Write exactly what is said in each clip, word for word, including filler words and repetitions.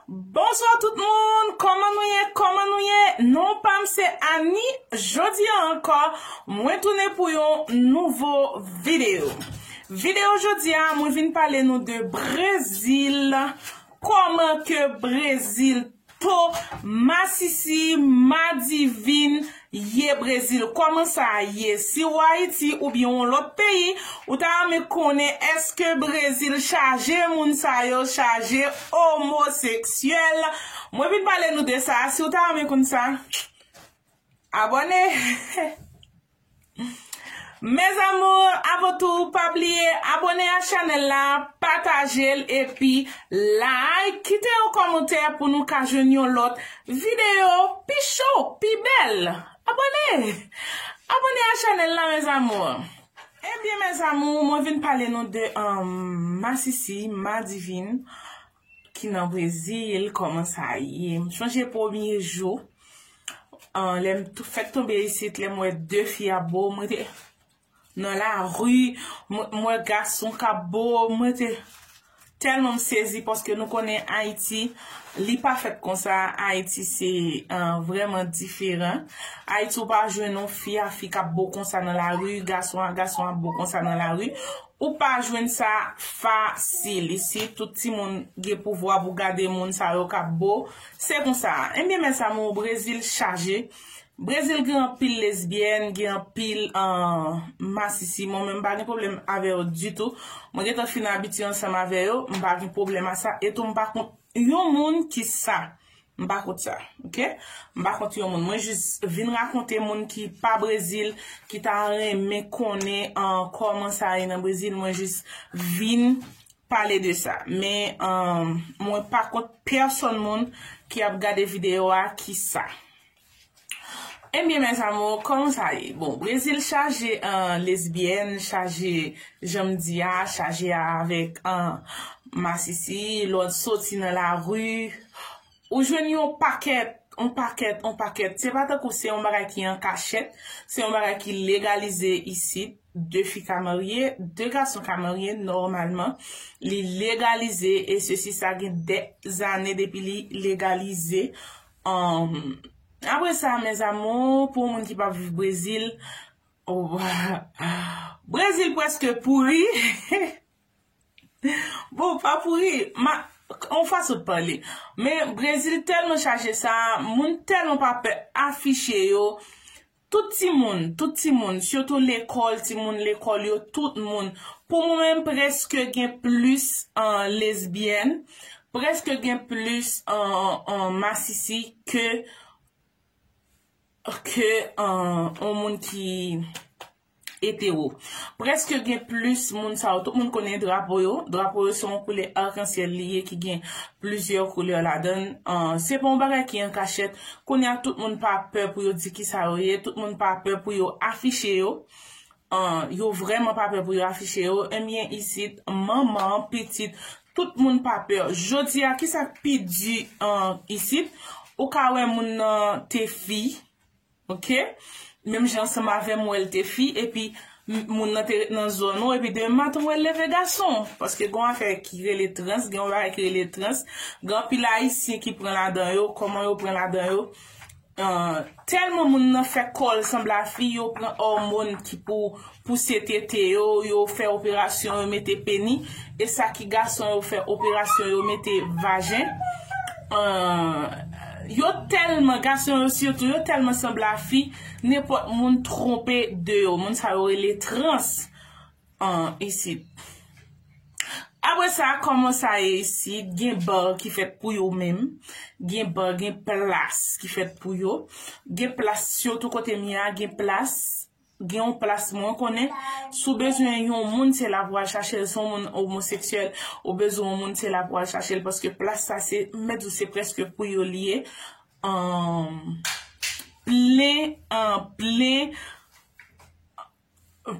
Bonswa tout moun, kòman nou ye, kòman nou ye? Non pa m se Annie, jodi a ankò, mwen tounen pou yon nouvo videyo. Videyo jodi a, mwen vin pale nou de Brezil, kòman ke Brezil to masisi, madivin, ye Brezil, kòman sa ye? Si w Ayiti oubyen yon lòt peyi, ou ta renmen konnen èske Brezil chaje moun sa yo, chaje omoseksyèl? Mwen vin pale nou de sa, si w ta renmen konn sa, abòne. Mes amours, avan tou, pa bliye abòne a chanèl la, pataje l epi like, kite yon kòmantè pou nou ka jwenn yon lòt videyo pi cho, pi bèl. Abòne! Abòne a chanèl la, mes amours. Ebyen, mes amours, mwen vin pale nou de um, masisi, madivin ki nan Brezil, kòman sa ye. M chonje premye jou, uh, lè m tou- fèk tonbe isit, lè m wè de fi ap bo, mwen te nan lari, mwen mwen gason k ap bo, mwen te tèlman m sezi paske nou konnen Ayiti, li pa fèt konsa. Ayiti se uh, vrèman diferan. Ayiti ou pa jwenn yon fi a fi k ap bo konsa nan lari, gason a gason ap bo konsa nan lari. Ou pa jwenn sa fasil. Isi, tout timoun gen pouvwa pou gade moun sa yo k ap bo. Se konsa. Ebyen, mes amours, Brezil chaje. Brezil gen anpil lesbyèn, gen anpil uh, masisi. Mwen menm, m pa gen pwoblèm avè yo ditou. Mwen gentan fin abitye ansanm avè yo. M pa gen pwoblèm a sa. E tou, m pa kont yon moun ki sa. M pa kont sa, ok? M pa kont yon moun. Mwen jis vin rakonte moun ki pa Brezil, ki ta renmen konnen uh, kòman sa ye nan Brezil. Mwen jis vin pale de sa. Men uh, mwen pa kont pèsonn moun ki ap gade videyo a ki sa. Ebyen, mes amours, kòman sa ye? Bon, Brezil chaje uh, lesbyèn, chaje, jan m di a, chaje avèk uh, masisi, lòt soti nan lari. Ou jwenn yon pakèt, yon pakèt, yon pakèt. Se pa tankou se yon bagay ki an kachèt, se yon bagay ki legalize isit. De fi ka marye, de gason ka marye nòmalman. Li legalize e sesi sa gen dèzane depi li legalize. Um, apre sa, mes amours, pou moun ki pa viv Brezil, oh, Brezil prèske pouri. Bon, pa pouri, ma, on fason de pale. Men Brezil tèlman chaje sa, moun tèlman pa pè afiche yo. Tout timoun, tout timoun, sitou lekòl, timoun lekòl yo, tout moun. Pou mwen menm, prèske gen plis uh, lesbyèn, prèske gen plis uh, uh, masisi ke ke uh, yon moun ki etero. Prèske gen plis moun sa yo. Tout moun konnen drapo yo. Drapo yo se yon koulè arkansyèl li ye ki gen plizyè koulè ladan l. Uh, se pa yon bagay ki an kachèt. Kounye a tout moun pa pè pou yo di ki sa yo ye. Tout moun pa pè pou yo afiche yo. Uh, yo vrèman pa pè pou yo afiche yo. Ebyen isit, manman, pitit, tout moun pa pè. Jodi a, ki sa k pi di uh, isit? Ou ka wè moun nan te fi, ok? Menm jan ansanm avè m wè l te fi, epi moun nan te ret nan zòn ou, epi demen maten w wè l leve gason. Paske gen yon afè ki rele trans, gen yon bagay ki rele trans. Gen anpil Ayisyen ki pran ladan yo, kòman yo pran ladan yo? Uh, tèlman moun nan fè kò l sanble a fi, yo pran òmòn ki pou pouse tete yo, yo fè operasyon, yo mete peni, e sa ki gason yo fè operasyon, yo mete vajen. Uh, yo tèlman, gason yo sitou, yo tèlman sanble a fi, nenpòt moun twonpe de yo. Moun sa yo rele trans uh, isit. Apre sa, kòman sa ye isit? Gen ba ki fèt pou yo menm. Gen ba, gen plas ki fèt pou yo. Gen plas, sitou kote m ye a, gen plas. Gen yon plas mwen konnen. Si w bezwen yon moun, se la pou w al chache l. Si w yon moun omoseksyèl, ou bezwen yon moun, se la pou w al chache l. Paske plas sa, se, m mèt di w, se prèske pou yo li ye. Um, plen, uh, plen,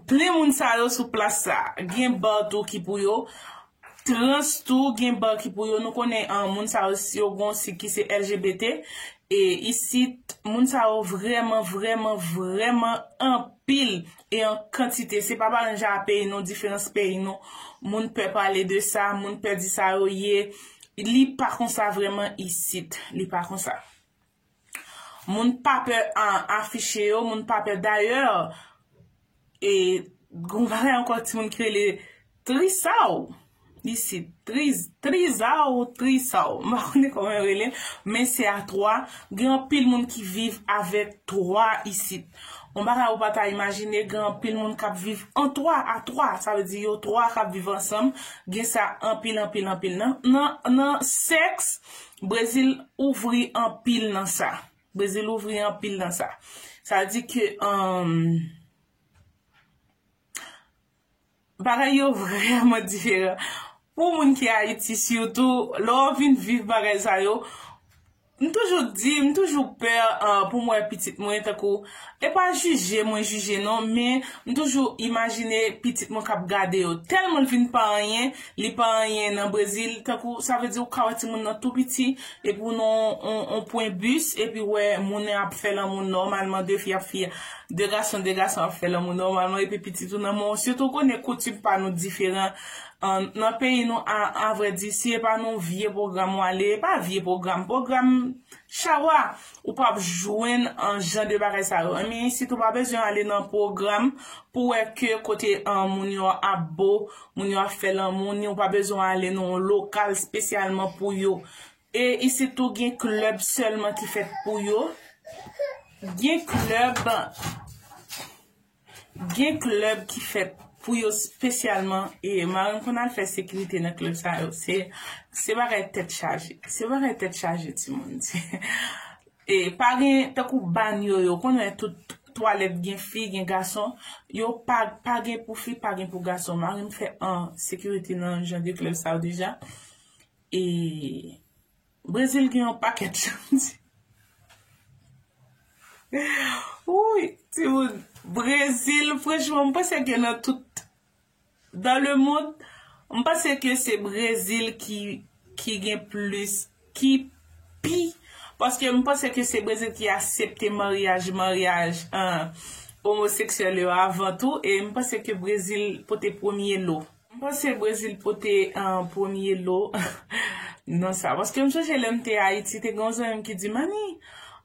plen moun sa yo sou plas sa. Gen ba tou ki pou yo. Trans tou, gen ba ki pou yo. Nou konnen uh, moun sa yo, si yo gon si ki se L G B T. E isit, moun sa yo vrèman, vrèman, vrèman anpil e an kantite. Se pa parenn jan a peyi nou, diferans peyi nou. Moun pè pale de sa, moun pè di sa yo ye. Li pa konsa vrèman isit. Li pa konsa. Moun pa pè a- afiche yo, moun pa pè dayè. E gon bagay ankò, timoun ki rele Trisaw. Isit, Triz, Trizaw, Trisaw. M pa konnen kòman yo rele l, men se a twa. Gen anpil moun ki viv avèk twa isit. Yon bagay ou pa ta imajine, gen anpil moun k ap viv an twa, a twa. Sa vle di yo twa k ap viv ansanm. Gen sa anpil, anpil, anpil. Nan, nan, nan sèks, Brezil ouvri anpil nan sa. Brezil ouvri anpil nan sa. Sa vle di ke, um, bagay yo vrèman diferan. Pou moun ki Ayiti, sitou, lè w vin viv bagay sa yo, m toujou di, m toujou pè, uh, pou m wè pitit mwen, tankou, e pa jije mwen jije non, men m toujou imajine pitit mwen k ap gade yo. Tèlman l vin pa anyen, li pa anyen nan Brezil, tankou, sa vle di ou ka wè timoun nan tou piti, epi w nan on, on pwen bis, epi w wè moun nan ap fè lanmou nòmalman, de fi ap fi, de gason, de gason ap fè lanmou nòmalman, epi pitit ou nan men w. Sitou konnen koutim pa nou diferan. An, nan peyi nou, a, a vrè di, si e pa nou vye pwogram w ale, e pa vye pwogram, pwogram chawa, ou p ap jwenn an jan de bagay sa yo. Enben, isit ou pa bezwen ale nan pwogram pou wè ke kote an moun yo ap bo, moun yo ap fè lanmou, ni ou pa bezwen ale nan yon lokal espesyalman pou yo. E isit tou gen klèb sèlman ki fèt pou yo. Gen klèb, gen klèb ki fèt pou yo espesyalman. E mari m konn al fè sekirite nan klèb sa yo. Se, se bagay tèt chaje. Se bagay tèt chaje, timoun. E pa gen, tankou banyo yo, konnen tout twalèt gen fi, gen gason. Yo pa, pa gen pou fi, pa gen pou gason. Mari m fè an sekirite nan jan de klèb sa yo deja. E Brezil gen yon pakèt chanm. Wi, timoun, Brezil, franchman, m panse ke nan tout, dans le monde, m panse ke se Brezil ki, ki gen plis, ki pi, paske m panse ke se Brezil ki aksepte maryaj, maryaj, an, omoseksyèl yo avan tou, e m panse ke Brezil pote premye lo. M panse Brezil pote, an, premye lo nan sa. Paske m sonje lè m te Ayiti, te gen yon zanmi m ki di, Mani,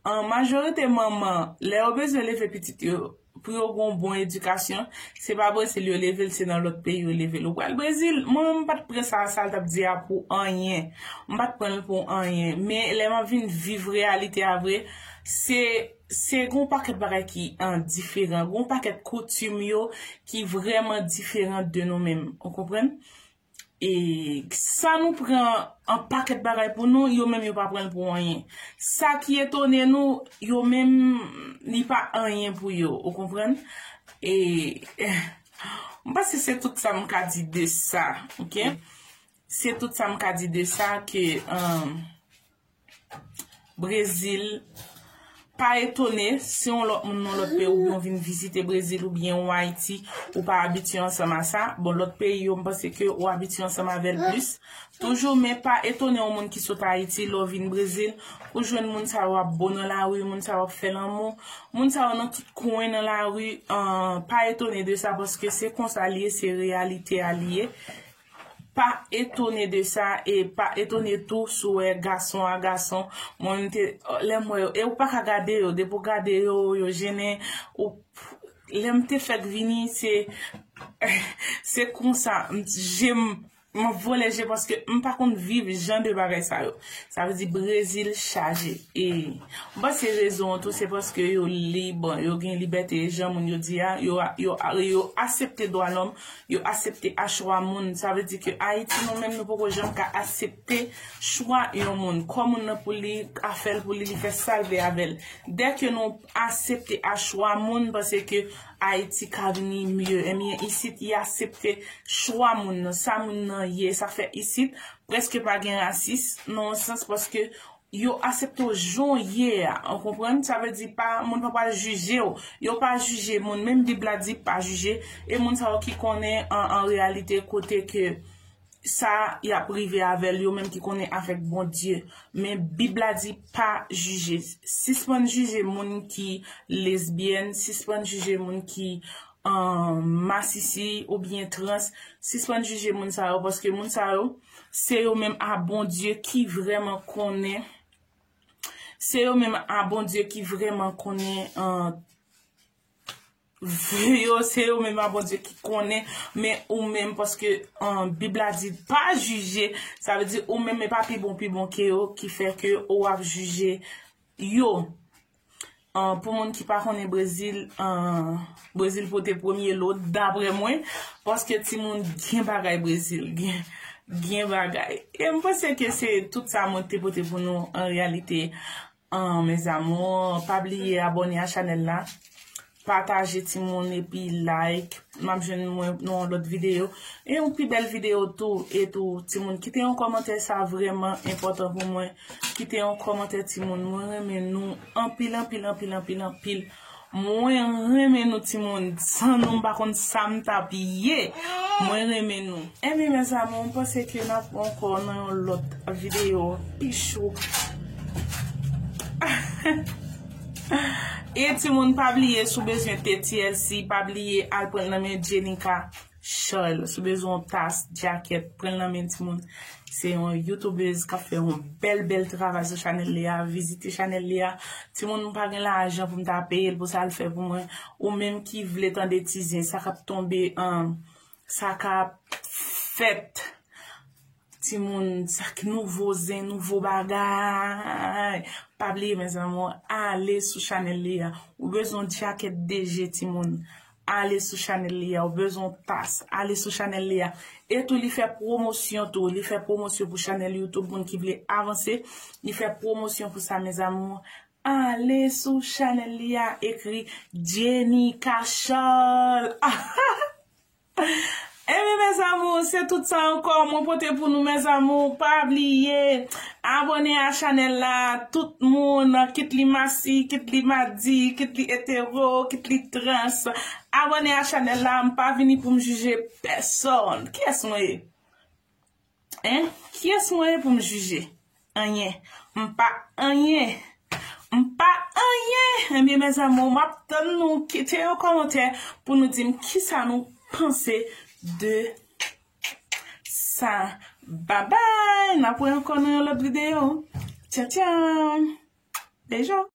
an, majorite manman, lè yo bezwen leve pitit yo, pou yo gen yon bon edikasyon, se pa Brezil yo leve l, se nan lòt peyi yo leve l. Ou pral Brezil, mwen menm m pa t pran sa, sa l t ap di a pou anyen. M pa t pran l pou anyen. Men lè m ap vin viv reyalite a vre, se, se gen yon pakèt bagay ki, an, diferan. Gen yon pakèt koutim yo ki vrèman diferan de nou menm. Ou konprann? E sa nou pran an pakèt bagay pou nou, yo menm yo pa pran l pou anyen. Sa ki etone nou, yo menm, li pa anyen pou yo. Ou konprann? E m panse se tout sa m ka di de sa, oke? Se tout sa m ka di de sa ke, um, Brezil, pa etone si yon lòt moun nan lòt peyi oubyen w vin vizite Brezil oubyen w Ayiti, ou pa abitye ansanm a sa. Bon, lòt peyi yo, m panse ke ou abitye ansanm avè l plis. Toujou, men pa etone yon moun ki sot Ayiti, lè w vin Brezil, ou jwenn moun sa yo ap bo nan lari, moun sa yo ap fè lanmou, moun sa yo nan tout kwen nan lari, an, pa etone de sa, paske se konsa li ye, se reyalite a li ye. Pa etone de sa, e pa etone tou si w wè gason a gason. Mwen, m te, lè m wè yo, e ou pa ka gade yo, depi w gade yo, yo jennen, ou, lè m te fèk vini, se, se konsa, m, je m, m ap vole je, paske m pa konn viv jan de bagay sa yo. Sa vle di Brezil chaje. E m panse rezon an tou, se paske yo lib, yo gen libète, jan moun yo di a, yo, yo, yo aksepte dwa lòm, yo aksepte a chwa moun. Sa vle di ke Ayiti, nou menm, nou poko janm ka aksepte chwa yon moun. Kò moun nan pou li, afè l pou li, li fè sa l vle avè l. Dèke nou aksepte a chwa moun, m panse ke Ayiti ka vini mye. Ebyen, isit, y aksepte chwa moun nan, sa moun nan ye. Sa fè isit, prèske pa gen rasis, nan yon sans, paske yo aksepte w jan w ye a, ou konprann? Sa vle di pa, moun pa pral jije w. Yo pa jije moun, menm Bib la di pa jije, e moun sa yo ki konnen an, an reyalite kote ke sa y ap rive avè l, yo menm ki konnen avèk Bondye. Men Bib la di pa jije. Sispann jije moun ki lesbyèn, sispann jije moun ki, an, masisi oubyen trans, sispann jije moun sa yo, paske moun sa yo, Se yo menm a Bondye ki vrèman konnen. Se yo menm a Bondye ki vrèman konnen, an, yo, se yo menm a Bondye ki konnen, men ou menm, paske, an, Bib la di pa jije, sa vle di ou menm, men pa pi bon, pi bon ke yo, ki fè ke ou ap jije yo. An, pou moun ki pa konnen Brezil, an, Brezil pote premye lo, daprè mwen, paske timoun gen bagay Brezil, gen, gen bagay. E m panse ke se tout sa mwen te pote pou nou an reyalite. An, mes amours, pa bliye abòne a chanèl la, pataje timoun epi like. M ap jwenn mwen nan yon lòt videyo. E yon pi bèl videyo tou, e tou, timoun, kite yon kòmantè, sa vrèman enpòtan pou mwen. Kite yon kòmantè, timoun. Mwen renmen nou anpil, anpil, anpil, anpil, anpil. Mwen renmen nou, timoun. San nou, m pa konn sa m t ap ye. Mwen renmen nou. Enben, mes amours, m panse ke n ap wè ankò nan yon lòt videyo pi cho. E timoun, pa bliye, si w bezwen te T L C, pa bliye al pran l nan men Jenica Charles. Si w bezwen yon tas, djakèt, pran l nan men timoun. Se yon youtubeuse k ap fè yon bèl, bèl travay sou chanèl li a. Vizite chanèl li a. Timoun, m pa gen lajan pou m ta peye l pou sa l fè pou mwen. Ou menm ki vle tande ti zen, sa k ap tonbe, an, sa k ap fèt. Timoun, sa k nouvo zen, nouvo bagay. Pa bliye, mes amours, ale sou chanèl li a. Ou bezwen djakèt D G, timoun. Ale sou chanèl li a. Ou bezwen tas, ale sou chanèl li a. E tou, li fè pwomosyon tou. Li fè pwomosyon pou chanèl YouTube, moun ki vle avanse. Li fè pwomosyon pou sa, mes amours. Ale sou chanèl li a, ekri Jenica Charles. Ebyen, mes amours, se tout sa ankò mwen pote pou nou, mes amours. Pa bliye abòne a chanèl la, tout moun, kit li masi, kit li madi, kit li etero, kit li trans. Abòne a chanèl la, m pa vini pou m jije pèsòn. Kiyès mwen ye? Hein? Kiyès mwen ye pou m jije? Anyen. M pa anyen. M pa anyen. Ebyen, mes amours, m ap tann nou kite yon kòmantè pou nou di m kisa nou panse de sa. Babay! N ap wè ankò nan yon lòt videyo. Tchaw, tchaw! Beijo!